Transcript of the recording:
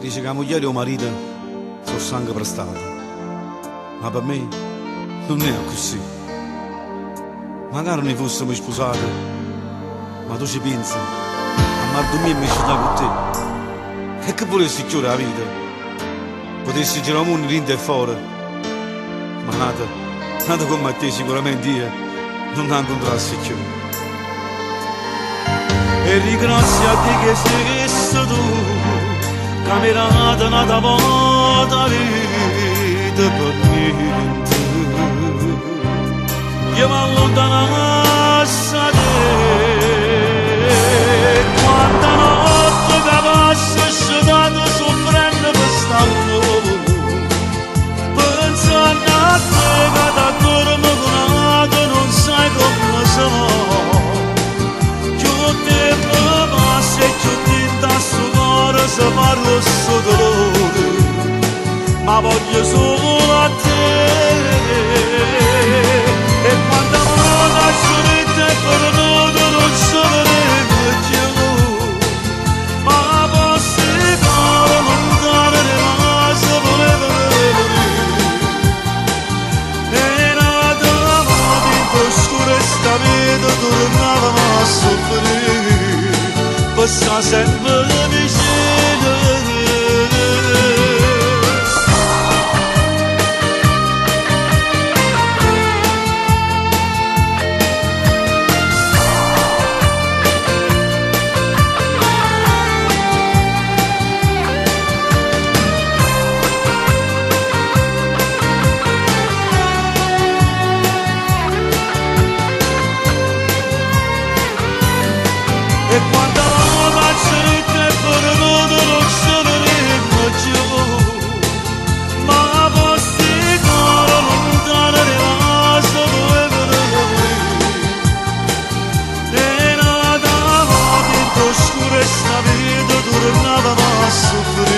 Dice che 'a mugliera e 'o marito so' sangue prestato. Ma pe me nun è accussì. Magari nuje fussemo spusate, ma tu ce pienze, a m'addurmì e me scetà cu te. E che vulesse cchiù d' 'a vita? Putesse girà 'o munno dinto e fore, ma n'ata, n'ata comm' a te sicuramente io nun 'a 'ncuntrasse cchiù. E ringrazio a Dio che stess tu, ca m'hê dato n'ata vota 'a vita pe niente. Io m'allontanasse 'a te, quanta notte ca passo scetato suffrenno pe st'ammore, penzanno a te ca t'adduorme cu n'ato nun sai comme se more. Cchiù tiempo passa e cchiù dint' a stu core se fa gruosso 'o dolore, ma voglio sulo a te. E quanta vote aggio ditto è fernuta nun ce vedimmo cchiù, ma po' sti core luntano rimase vulevano verì. E n'ata vota 'int' 'o scuro 'e sta vita turnavamo a suffrì, pe sta sempe vicino. E quanta vota aggio ditto è fernuta nun ce vedimmo cchiù, ma po' sti core luntano rimase vulevano verì. E n'ata vota 'int' 'o scuro 'e sta vita turnavamo a suffrì.